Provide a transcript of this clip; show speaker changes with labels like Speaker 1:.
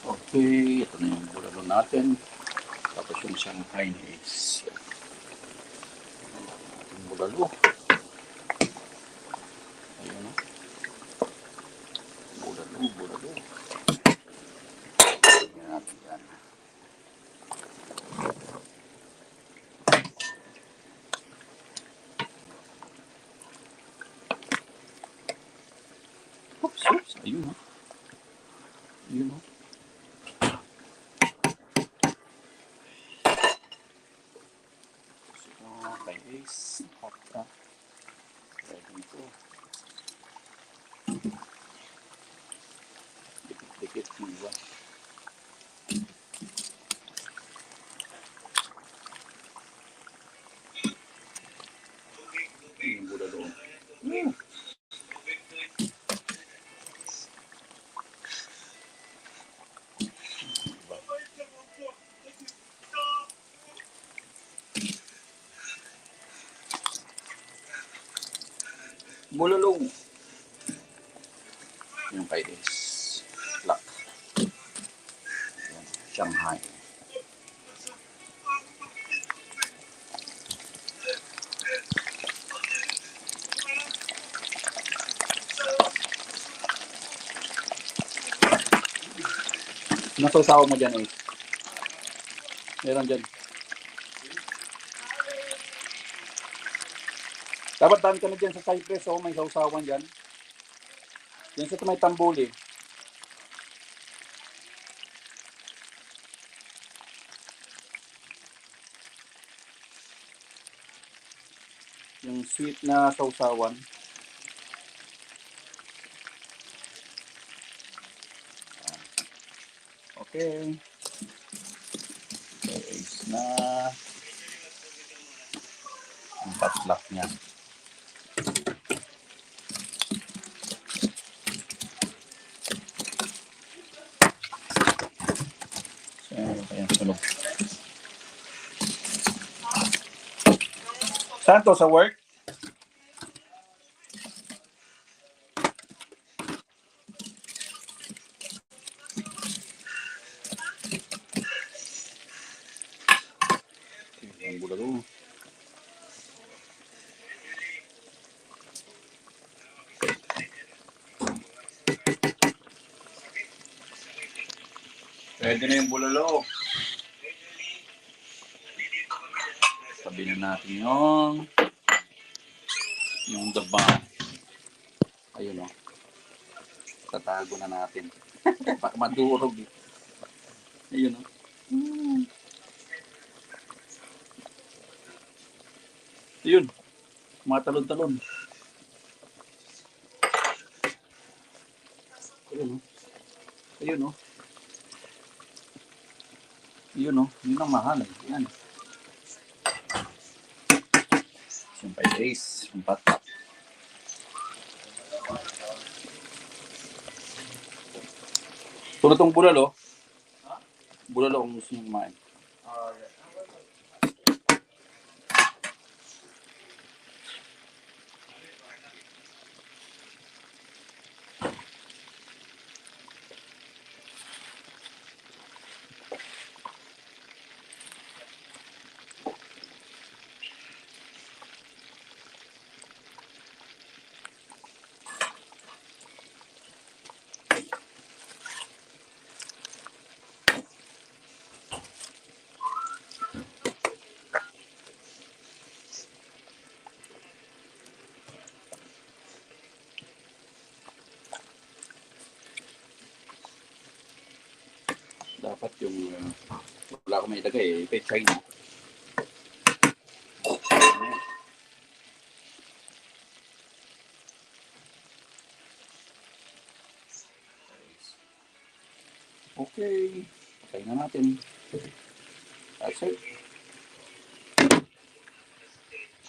Speaker 1: Okay, ito na yung bulalo natin. Tapos yung Shanghai is ating bulalo. Ayun o. Bulalo. Tingnan natin yan. Oops. Ayun o. Ayun o. Okay guys, hot na. Ready ito. Dikit-dikit diba? Yung bulalo. Bulalo. Yung kay is POTLUCK. Shanghai. Nasawsaw mo dyan eh. Meron dyan. Dapat daan ka na dyan sa Cypress, oh, may sausawan dyan. Yan sa may tambuli. Yung sweet na sausawan. Okay. Guys na ang POTLUCK niya. Ayan, sunog. Saan to? Sa work? Ang bulalo. Pwede na yung bulalo. Sabi na natin yung daba. Ayun o. Tatago na natin. Baka madurog eh. Ayun o. Ayun. Mga talon-talon. Ayun o. Ayun o. Yun o. Yun ang mahal eh. Yan. Siyempre guys. Yung POTLUCK. Tulad itong bulalo. Bulalo kung gusto nyo kumain. Dapat yung wala ko may ilagay eh. Pechay na. Okay. Patay na natin. That's it.